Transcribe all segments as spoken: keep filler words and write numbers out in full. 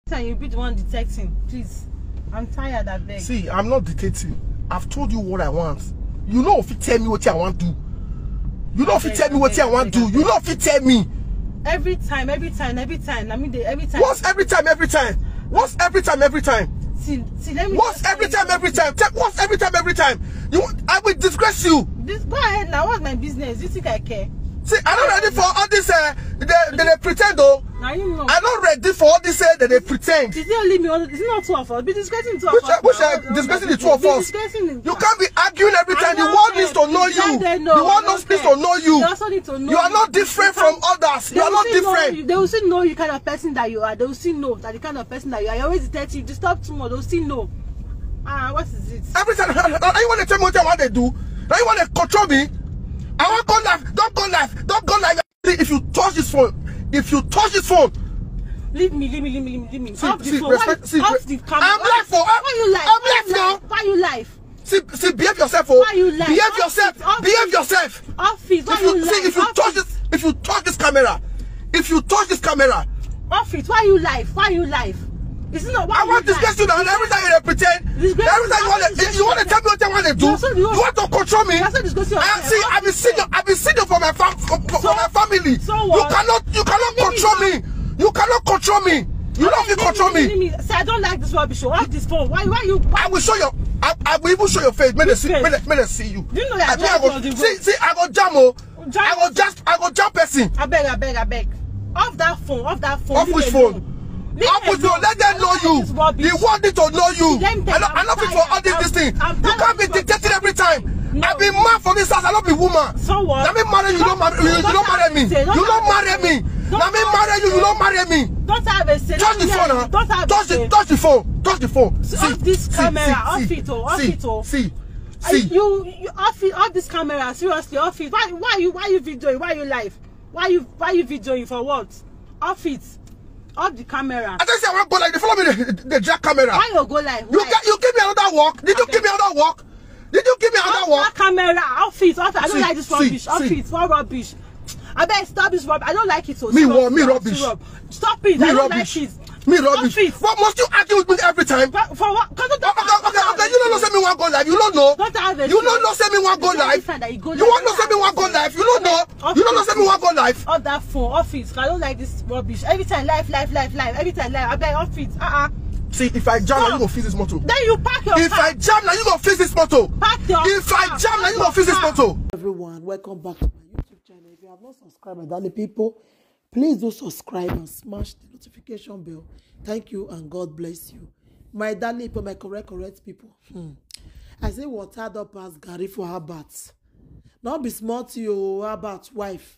Time you be the one detecting, please. I'm tired, I beg. See, I'm not dictating. I've told you what I want. You know if you tell me what I want to do. You know if you tell me what I want to do. You know if you tell me. Every time, every time, every time. I mean, they, every time. What's every time, every time? What's every time, every time? See, see, let me. What's every time, every time? Tell- What's every time, every time? You, I will disgrace you. This, go ahead now. What's my business? You think I care? See, I'm not ready for all this. Uh, they, they, they pretend though. Now you know. I'm not ready for all this. Uh, that they pretend. Is it only me? Or is it not two of us? Be discussing two Which, of us. which now. uh, What's- discussing the what's- two of be us? Discussing You can't be arguing every time. The world needs to know you. The world needs to know you. They also need to know. You are not different from others. You are not different. They will still know you kind of person that you are. They will still know that the kind of person that you are. You always detect you disturb too much. They will still know. Ah, what is it? Every time, now you want to tell me what I want to do. Now you want to control me. I want go live. Don't go live. Don't go live. If you touch this phone, if you touch this phone, Leave me, leave me, leave me, leave me, leave me. See, Off the see, phone. respect- Why, see, off re- the camera. I'm live for- Why you live? I'm Why live you now. live? Why you live? See, see, behave yourself, oh. Why you live? Behave Off yourself. it, off Behave it. yourself. Off it. Why If you you see, live? if you Off touch it. this, if you touch this camera, if you touch this camera, Off it. Why you live? Why you live? Is it not why I you want this live? Question now. Every time you dey pretend, Disgrace every time you is want not to, you want to tell me what I want to do. You also- You want to control me. You also disgrace I yourself. see. I've been senior. I've been senior for my fam, for, for So- my family. so You what? Cannot, you cannot Let me control me. You cannot control me. You don't fit control me. Leave me. See, I don't like this rubbish. Off this phone. Why, why you? Why I will show you. I, I will even show your face. Make they see. Which Make they, face? Make they see you. Do you know that I, me, I John go, was the see, see, I go jam, oh. John I go just, I go jam person. I beg, I beg, I beg. Off that phone. Off that phone. Off Leave which alone. Phone? Leave Off which alone. phone? Let them know I don't you. like this rubbish. The world need to know you. Let me tell I you, don't, I I'm don't fit for tired. All this, I'm- this thing. I'm You tired can't be of this dictating every time. No. I be man for this house. I don't be woman. So what? Let me marry you. You don't marry, you don't marry me. You don't marry me. Let me marry you. You don't marry me. Don't have a say. Touch the phone, huh? Don't have Touch say. The, touch the phone. Touch the phone. See, Off this see, camera. see, Off see, it, oh. Off see, it, oh. See, Are see. You, you off it. Off this camera. Seriously, off it. Why, why you, why you videoing? Why you live? Why you, why you videoing for what? Off it. Off the camera. I just say I want go like they follow me. The, the jack camera. Why you go live? You Why? Get, you give me another work. Did you give me another work? Did you give me another Off work? That camera. Off it. Off it. I don't See, like this see, rubbish. Off see. It. What rubbish? I beg, stop this rubbish. I don't like it. Oh, Me stop, what? Me stop, rubbish. Stop, stop it. Me I don't rubbish. Like it. Me rubbish. Stop it. What must you argue with me every time? For, for what? Cause don't Okay, okay, okay, okay. You don't know say me want go live. You don't know. Don't have a You don't know say me want go You don't live. Decide that you go You want know say me want go live. You don't know. You don't know say me want go live. Off that phone, off it. I don't like this rubbish. Every time, life, life, life, life. Every time, life. I beg, off it. Uh-uh. See, if I jam, now you go fix this motor. Then you park your If car. I jam, now you go fix this motor. Park your If I car. jam, now you go fix this motor. Everyone, welcome back to my YouTube channel. If you have not subscribed, my darling people, please do subscribe and smash the notification bell. Thank you and God bless you. My darling people, my correct, correct people. Hmm. I say water don pass garri for Albert. No be small thing o, Albert wife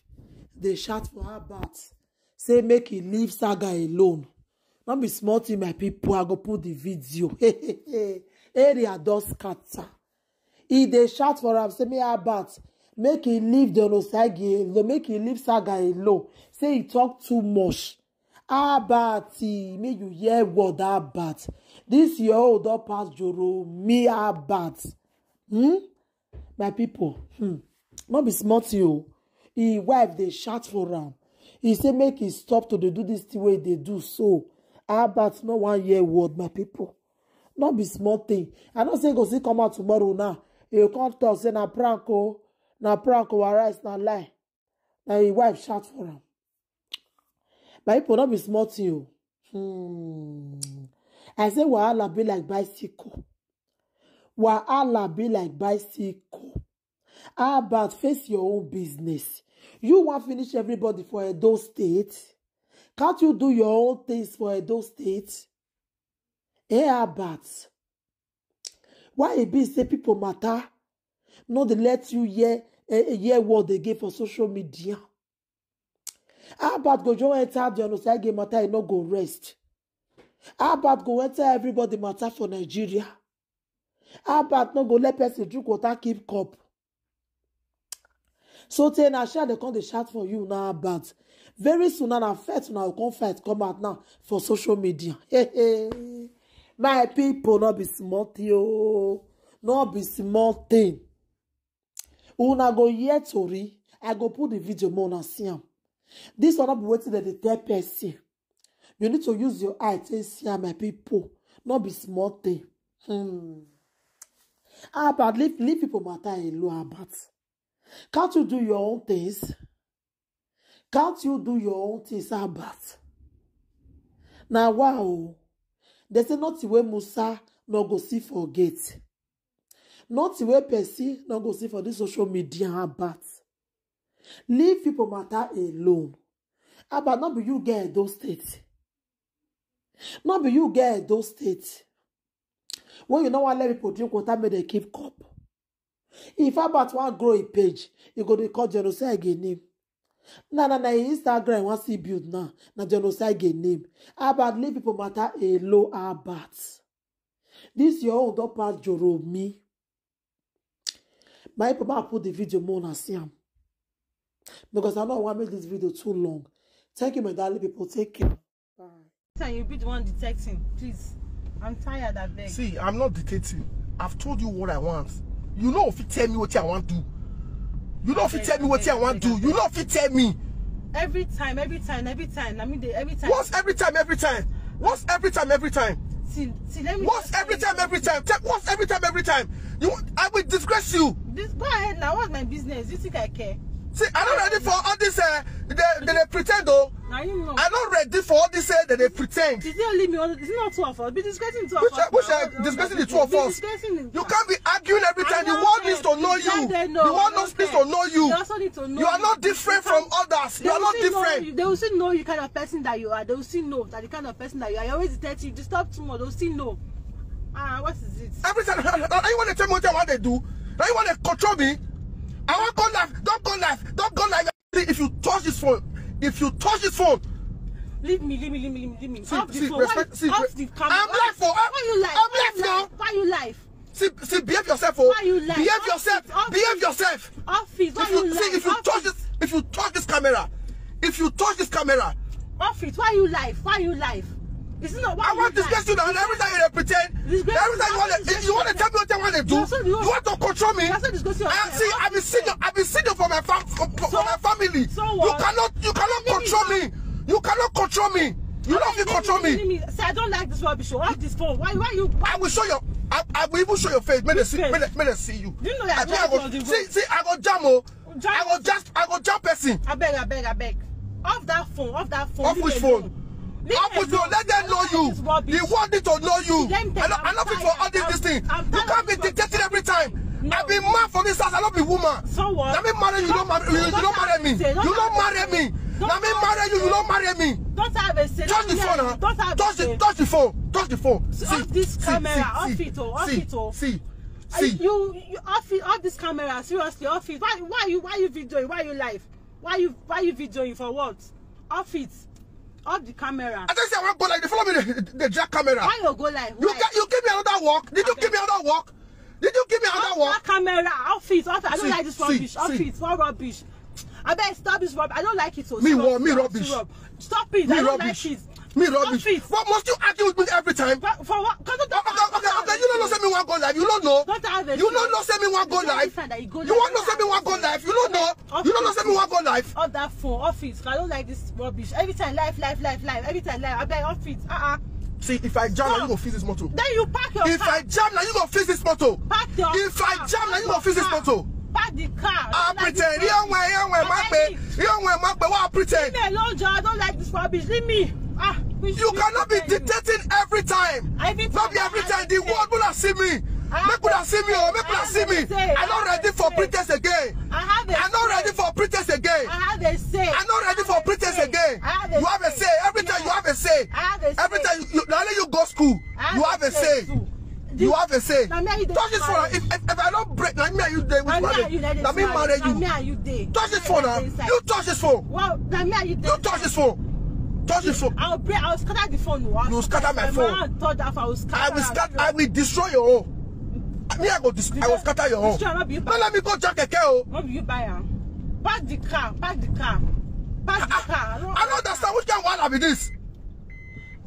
dey shout for Albert. Say make he leave Saga alone. No be small thing, my people. I go put the video. Area don scatter. He dey shout for am, say, "Me Albert, make he leave Don Osagie alone, make he leave Saga alone. Say he talk too much." Albert, eh, make you hear word, Albert. This your own don pass Joro, me Albert. Hmm? My people, hmm. No be small thing o. Him wife dey shout for am. He say make he stop to dey do this thing wey he dey do so. Albert no wan hear word, my people. No be small thing. I know say he go still come out tomorrow now. He go come talk say na prank o, na prank o, Arise, na lie. Na him wife shout for am. My people, no be small thing o. Hmm. I say wahala be like bicycle. Wahala be like bicycle. Albert, face your own business. You wan finish everybody for Edo State? Can't you do your own things for Edo State? Hey, Albert, why e be say people matter no dey let you hear, eh, hear word again for social media? Albert go just enter the Onosai game matter, e no go rest. Albert go enter everybody matter for Nigeria. Albert no go let person drink water keep cup. So tey na shout, dem come dey shout for you now, Albert. Very soon now, na fight una go come fight come out now for social media. My people, no be small thing o. No be small thing. Una go hear tori. I go put the video more, una see am. This one no be wetin dem dey tell person. You need to use your eye to see how my people. Not be small thing. Hmm. How about leave, leave people matter alone, Albert? Can't you do your own things? Can't you do your own things, Albert? Now, wow. They say nothing wey Musa no go see forget. Nothing wey person no go see for this social media, Albert. Leave people matter alone. Albert, not be you get Edo State. Not be you get Edo State. When you know what, let people drink water, make they keep cup. If Albert want grow a page, you go to call Genocide again name. Na, na, na Instagram want see build now. Na Genocide again name. Albert, leave people matter alone, Albert. This your own don pass Joromi. My people, I put the video more and see am. Because I don't want to make this video too long. Thank you, my darling people. Take care. Bye. Time you be the one detecting, please. I'm tired, I beg. See, I'm not dictating. I've told you what I want. You know if you tell me what I want to do. You know if you tell me what I want to do. You know if you tell me. Every time, every time, every time. I mean, they, every time. What's every time, every time? What's every time, every time? See, see, let me. What's every time, every time? Tell- What's every time, every time? You, I will disgrace you. This, go ahead now. What's my business? You think I care? See, I'm not ready for all this. Uh, they, they, they pretend though. Now you know. I'm not ready for all this. Uh, that they pretend. Is it only me? Is it not two of us? Be disgracing two of Which us. Are, which now. Are disgracing the two of Be us? Disgracing. You can't be arguing every time. The I world don't needs care. To know Let you. them know. The world I don't needs to care. Know you. They also need to know. You are not different from others. You are not different. They will still know you kind of person that you are. They will still know that the kind of person that you are. You always detect you disturb too much. They will still know. Ah, what is it? Every time, now you want to tell me what I want to do. Now you want to control me. I want go live. Don't go live. Don't go live. If you touch this phone, if you touch this phone, Leave me, leave me, leave me, leave me, leave me. See, Off the see, phone. Respect, Why, see, off the camera. I'm live for. Why you live? I'm live now. Why you live? See, see, behave yourself, oh. Why you live? Behave Off yourself. it, off Behave it. Yourself. Off it. Why If you you, live? See, if you Off touch it. This, if you touch this camera, if you touch this camera, Off it. Why you live? Why you live? Is it not why I want to disgrace you now. And every time you pretend, every time you want to, you want to tell me what I want to do, you want to control me. That's what disgrace you. I see. I've been sitting. I've been sitting for my fam, for, for, for my family. So You what? Cannot, you cannot control me. You cannot control me. You don't fit control me. See, I don't like this rubbish. Off this phone. Why, why you? Why I will show you. I, I will even show your face. Make they see. Face. Make they, make they see you. Do you know that I think I you go. are the See, see, I go jam oh. Jam I go just. I go jam person. I beg, I beg, I beg. Off that phone. Off that phone. Off Leave which me alone. Phone? Leave Off me which phone? alone. Let them I know don't like you. This rubbish. The world need to know you. Let me I don't. I don't fit for all this. This thing. You can't be dictating every time. I be man for this house. I don't be woman. So what? Let me marry you. You don't marry. You, you don't marry me. You don't marry me. Let me marry you. You don't marry me. Don't have a say. Touch the phone now. Don't have Touch a say. The touch the phone. Touch the phone. See, Off this see, camera. see, Off see, it, oh, off see, it, oh. See. Are See. You, you off it, off this camera. Seriously, off it. Why, why you, why you videoing? Why you live? Why you, why you videoing for what? Off it. Off the camera. I just say I want go like they follow me. The, the jack camera. Why you go live? You Why? Get, you give me another work. Did you Okay. Give me another work? Did you give me another Off work? That camera. Off it. Off it. I don't See, like this see, rubbish. Off see. It. What rubbish? I beg stop this rubbish. I don't like it. Oh, Me seriously, what? Me I rubbish. Seriously. Stop it. Me I don't rubbish. Like it. Me rubbish. Off it. What must you argue with me every time? But for what? Cause don't Okay, okay, okay. You don't know say me want go live. You don't know. Don't have a You don't say. know say me want go Don't live. Decide that you go You want know say me want go live. You don't know. You don't know say me want go live. Off that phone, off it. I don't like this rubbish. Every time, life, life, life, life. Every time, life. I beg, off it. Uh-uh. See, if I jam, Stop. Now you go fix this motor. Then you park your If car. I jam, now you go fix this motor. Park your If I car. Jam, now you go fix this motor. Park the car. I Don't like pretend. this You don't wear, you don't wear, I my like pay. it. You don't wear, my pay. What I pretend? Leave me alone, Joe. I don't like this rubbish. Leave me. Ah, which You which cannot be pretend? Dictating every time. I even Not be every time. The world will see me. I have Make una see me, oh. Make una have see a me. say. I'm not I have ready a for say. Pretense again. I have a I'm not say. Ready for Pretense again. I have a say. I'm not ready for Pretense again. I have a You have a say. Say. Every time you have a say. I have a Every say. Time you, you, now you go school. I have You have a say. Too. You have a say. Now me and you dey Touch this phone. married. If, if, if I don't break, now me and you dey with Now me and marriage. you dey Now me married. Marry Now you. Me and you dey. Touch this Now phone me now. and you dey You touch this phone. Well, now me and you dey. You touch this phone. Touch this phone. I'll break. I'll scatter the phone. Oh. I'll You scatter my phone. Hand, touch that phone. I'll scatter. I will Am scatter. I will destroy your own. Me, I go dis. I will scatter your own. Destroy, not be you Don't buy. Let me go jack keke o. Not be you buy am. Park the car. Park the car. Park the car. I don't understand which kind of wahala be this.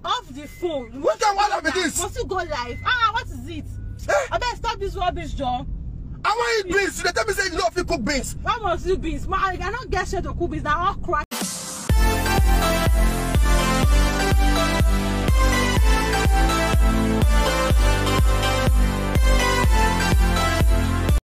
Off the phone. Which kind of wahala be this? Must you go live? Ah, what is it? Eh? I better stop this rubbish, John. I want eat beans. They tell me say you no fit cook beans. Why must you beans? Ma, I, I don't get share to cook beans. Now all cry.